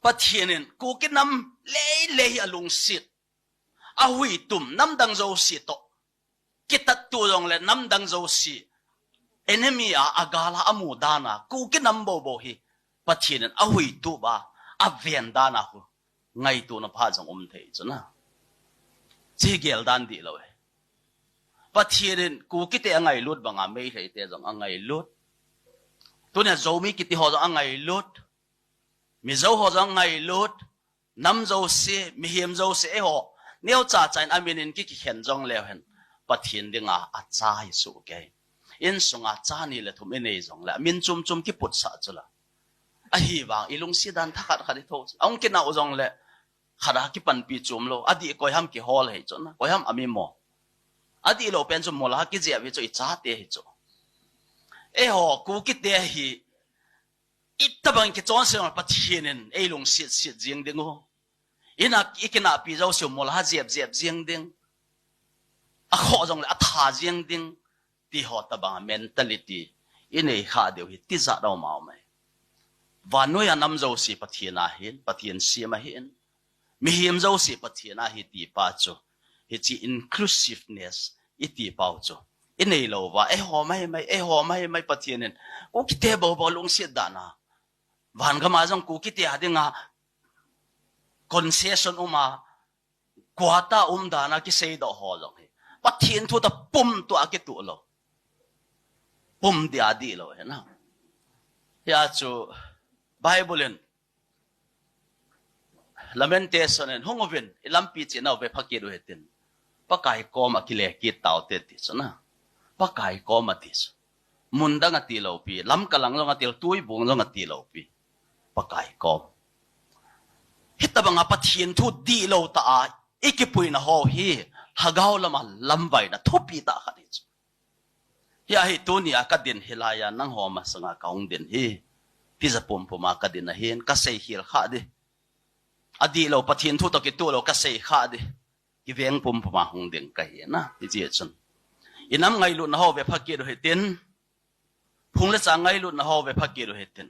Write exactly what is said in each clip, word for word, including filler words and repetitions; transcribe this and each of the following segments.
Pathen in Kuki nam leilei hi alungset, ahuitum, namdang jouse toh kitat tu jongle namdang jouse enemy a, agal a amu dan a Kuki nam boubou hi Pathen in ahuitum a, aven dan a khu ngaituna pha jong um thei chu na. Chi gel dan dihlou e. Pathen in Kuki te angailut banga Meitei te jong angailut. Tunia Zomi kiti ho jong angailut. Mizo ho jong angailut. Nam jouse, mihem jouse, eiho neocha cha in amin in ki, kikhen jongleu hen, Pathen dinga acha hi soh kei. Insunga cha ni le thum inei jongle, amin chom chom kiputsah chu la. Ahivang ilungset dan thakhat khat itho chu. Ahung kinah u jongle, khat a kipanpi chom lou. Adih koiham kihol hei chu na. Koiham ami mo. Adihlou pen chu mol a kijep hi chu, ichate hi chu. Eiho Kuki te hi itobang kichonse jongle Pathen in eilungset set jeng ding u. Ina ikinahpi jouse u mol a jep jep jeng ding. Akhoh jongle atha jeng ding. Ti ho tobang mentality inei kha diu hi tijat a um a um e. Vannoi a nam jouse Pathen ahin, Pathen sem ahin. Mihem jouse Pathen ahi ti pa chu, hiche inclusiveness iti pau chu inei lou va, eiho maimai, eiho maimai Pathen in Kuki te boubou lungset dan a, van gam a jong Kuki te a dinga concession um a, quota um dan a kiseidoh ho jong hi Pathen thu toh pum tua kituh lou. Pum dia dihlou hi na. Hia chu Bible in Lamentation in, hung uvin, ilampi china uve phakit u hitin. Pakai kom a kile kit taute ti chu na. Pakai kom ati chu. Mun dang ati lou pi, Lamka lang jong ati lou, Tuibung jong ati lou pi. Pakai kom. Hitobang a Pathen thu dihlou ta a, ikipuina ho hi, lhagao lam a lamvaina thupi tah khat hi chu. Hia hi tunia kadin hilai a nangho masanga kahung din hi. Tija pumpum a kadin ahin, kasei khel kha di. Adihlou Pathen thu toh kituh lou kasei kha di. Kiveng pumpum a hung ding kahi na, hiche chun. Inam ngailutna ho ve phakit u hitin. Phung le chang ngailutna ho ve phakit u hitin.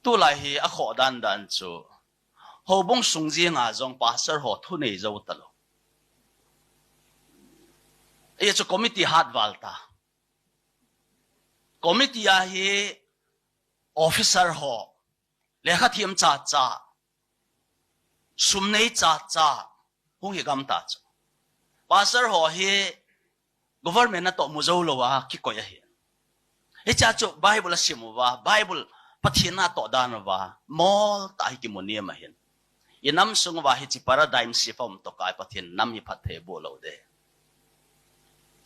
Tulai hi akhoh dan dan chu. Houbung sung jenga jong pastor ho thunei jou talou. Hichu committee hat val ta. Committee a hi officer ho, lekha thiam cha cha, sum nei cha cha, hung hi gam ta chu. Pastor ho hi government natoh mu jou lou a kikoi ahi. Hiche chu Bible asim uva, Bible Pathen natoh dan uva, mol tah hi kimu niam ahin. Inam sung uva hiche paradigm shift aum toh kai Pathen nam hi phatthei boh lou de.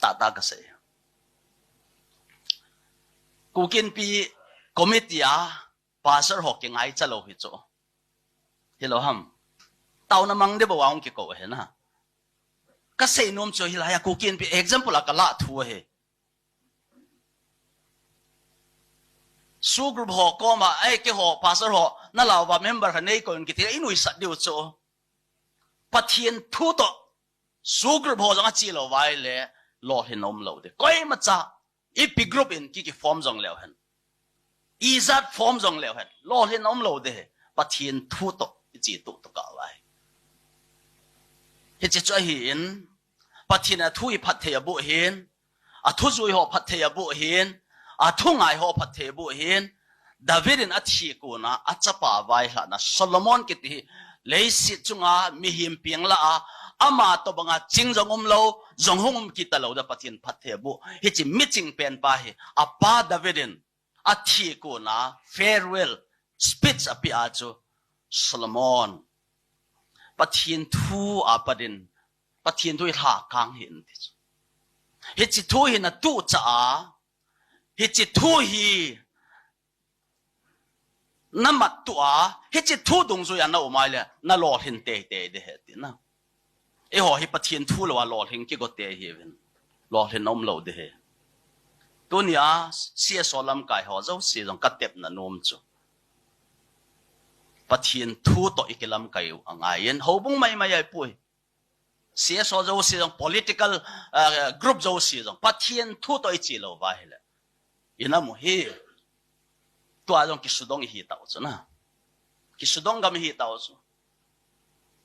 Tah tah kasei. Kuki Inpi committee a pastor ho kingaicha lou hi chu. Hilou ham. Taona mang de bou a hung kikou ahi na. Kasei nom chu hilai a Kuki Inpi example a kalah thu ahi. SoO group ho koma, ei, keiho pastor ho, nalah uva member khat nei kouvin kiti, inuisat diu chu. Pathen thu toh, SoO group ho jong ache lou uva ahile, lolhin aum lou de. Koima cha, ipi group in ki, ki form jong leu hen. Ijat form jong leu hen. Lolhin aum lou de. Pathen thu toh, iche tuh tuh kah uva ahi. Hiche chu ahin, Pathen a thu hi phatthei aboh ahin, a thu jui ho phatthei aboh ahin, a thu ngai ho phatthei aboh ahin, David in athi kona, achapa vailhahna, Solomon kiti hi, leiset chunga mihem peng lah a, ama tobanga ching jong um lou, jong hung um kit talou da Pathen phatthei aboh. Hiche miching pen pa hi, apa David in, athi kona, farewell speech apeh a chu, Solomon, Pathen thu a pat in, Pathen thu hi lhakang hih in ti chu. Hiche thu hi natuh cha a, hiche thu hi namat tuh a, hiche thu dungjui a naum ahile, nalolhin teitei de ahi tina. Eiho hi Pathen thu lou a lolhing kigo te ihiuvin. Lolhin aum lou de ahi. Tunia C S O lamkai ho jouse jong katepna nom chu, Pathen thu toh ikilamkai u angaiyin, houbung maimai ahipoi. C S O jouse jong, political, uh, group jouse jong, Pathen thu toh iche lou uva ahile, inam u hi, tua jong kisudong ihi tau chu na. Kisudong gam hi tau chu.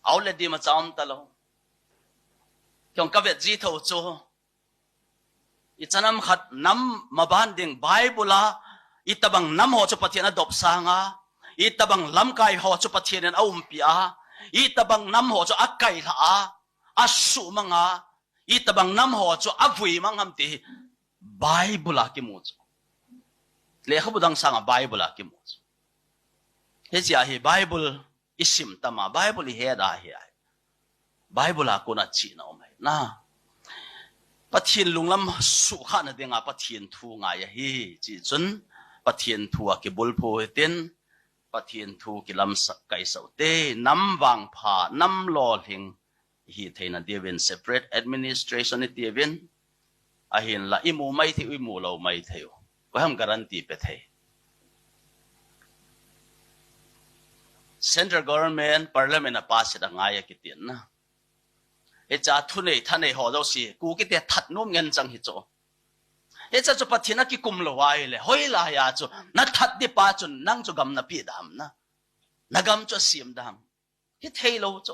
Au le di ma cham ta lo. Kiong ka vet ji tho chu. I chanam khat nam maban ding Bible a, i tabang nam ho chu Pathian a dop sanga, i tabang lamkai ho chu Pathian in a umpi a, i tabang nam ho chu a kai hla a, a sumanga, i tabang nam ho chu a vui mang ham ti hi Bible a kimu chu. Lekhabu dang sanga Bible a kimu chu. Hichia hi Bible i sim tama, Bible i he da hi ai. Bible a kona china um ai. Na. Pathian lunglam sukha na dinga Pathian thu ngai ahi. Chi chun Pathian thu a kibulphu hitin, Pathian thu kilamsak kai sau te, nam vangpha, nam lolhing, hi theina diuvin separate administration i tiuvin, ahinla i mu mai thei u, i mu lo mai thei u. Ko ham guarantee pe thei. Central government, parliament a pass a ngai a kitin na. Hicha thunei thanei ho jouse, Kukite that nom ngen chang hi chu. Hicha chu Pathian a kikum lo ai le, hoilai a chu, na that di pa chun, nang chu gam na pi dam na. Na gam chu sim dam. Hi thei lo chu.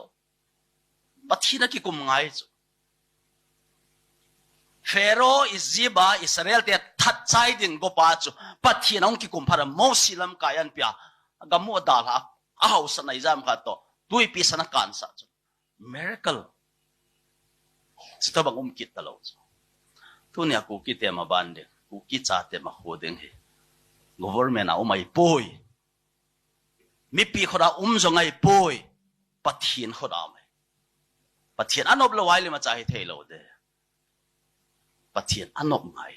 Pathian a kikum ngai chu. Pharaoh, Egypt a Israel te that chai ding go pa chu. Pathian a hung kikum phara Moses lamkai an pia. Gam mu dal ha. A hausa na ijam kha to. Tuipi sana kansa chu. Miracle. Sita bang um kit ta lo chu. Tunia Kukite maban ding. Kuki chate ma khu ding hi. Government a um ai poi. Mipi khoda um jong ai poi. Pathian khoda um ai. Pathian a nop lo ai le ma cha hi thei lo de. Pathian a nop ngai.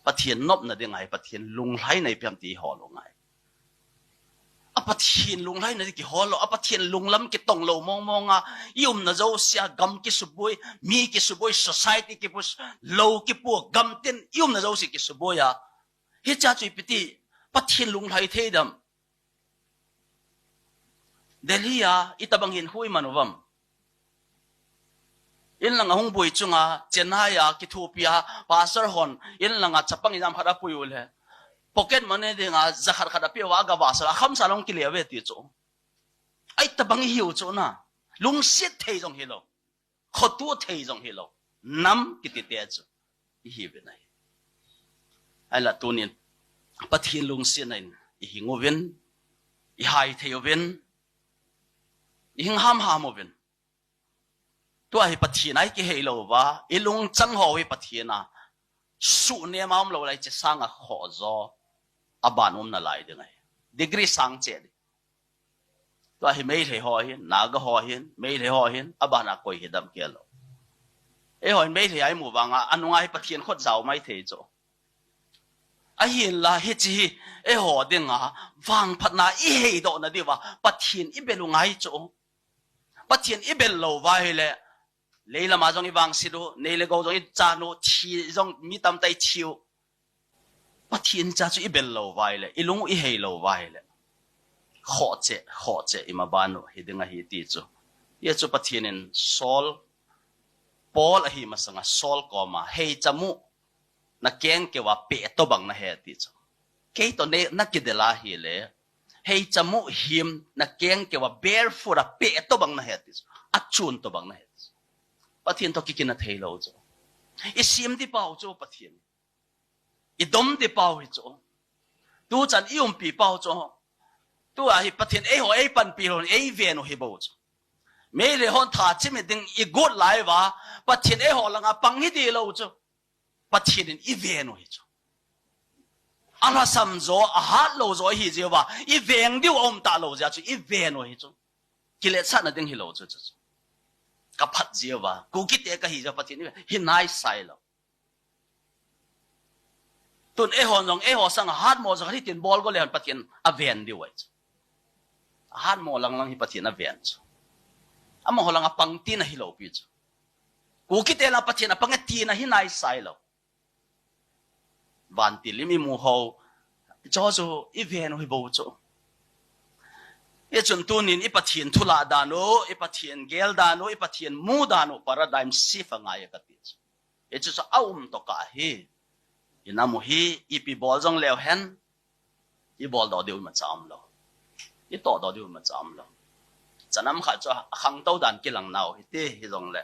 Pathian nop na ding ngai, Pathian lunglhai na i piam ti ho lo ngai. A Pathian lunglhai na di kihol lo, a Pathian lunglam kitong lo mong mong a, i umna jouse a gam kisuboi, mi kisuboi, society kipu, lo kipu, gam tin, i umna jouse kisuboi a. Hicha chu ipi ti, Pathian lunglhai thei dam. Delhi a, i tabang hin hui manu vam. In langa hung bui chunga, Chennai a, kithupi a, pastor hon, in langa chapang ijam khat a pui u le. Pocket money dinga, jakhat khat a piu a, ga vasa, a khamsa long kile ve ti chu. Ai tabang i hiu chu na. Lungsit thei jong hi lo. Khotu thei jong hi lo. Nam kiti te chu. I hi ve nai. Ai la tunin. Pathian lungsit na in. I hing uvin. I hai thei uvin. I hing ham ham uvin. Tua hi Pathian a i kihei lo va, i lungchang ho hi Pathian a. Su ne ma um lo lai che sanga kho jo. A ban um na lai ding ai. Degree sang che di. Tua hi Meitei ho hin, Naga ho hin, Meitei ho hin, a ban a koi hi dam ke lo. Ei ho hin Meitei ai mu vanga, a nunga hi Pathian khut jau mai thei chu. Ahin la hi chi hi, ei ho dinga, vangphatna i hei do na di va, Pathian i bel u ngai chu. Pathian i bel lo va hi le, leilama jong i vangsit u, nei le gou jong i chan u, thi jong mi tamtah i thi u. Pathian cha chu i bel lo va hi le, i lung u i hei lo va hi le. Kho che, kho che, i ma ban u, hi ding ahi ti chu. Hia chu Pathian in Saul, Paul ahi masanga Saul koma, hei chamu, na keng keu a pe to bang na he ti chu. Kei to ne, na kidel a hi le, hei chamu him, na keng keu a barefoot a pe to bang na he ti chu. A chun to bang na he ti chu. Pathian to kikina thei lo chu. I sim di pau chu Pathian. I dom di pau hi chu. Tu chan i umpi pau chu. Tua hi Pathian ei ho ei panpi lo, ei ven u hi bo chu. Meitei hon tha chimi ding i got lai va, Pathian ei ho langa pang hi di lo chu. Pathian in i ven u hi chu. A lhasam jo, a hat lo jo hi jeh va, i veng diu a um ta lo jeh chu, i ven u hi chu. Kiletsahna ding hi lo chu, chu, chu. Ka phat jeh va, Kukite ka hi jeh Pathian i ven, hi nai sai lo. Tun ei hon jong, ei ho sang a hat mo jo, hi tin bol go le hon Pathian a ven diu ai chu. A hat mo lang lang hi Pathian a ven chu. Amaho langa pang tina hi lo pi chu. Kukite la Pathian a pang e tina hi nai sai lo. Vantil lim i mu ho. Cho chu i ven u hi bo chu. I chun tunin i Pathian thu la dan u, i Pathian gel dan u, i Pathian mu dan u, paradigm shift a ngai ka ti chu. I chu chu a um to ka hi. I na mu hi, ipi bol jong leu hen. I bol do diu ma cha um lo. itohdoh diu imacha umlou. Chanam khat chu akhangtou dan kilang nau hite hijongle,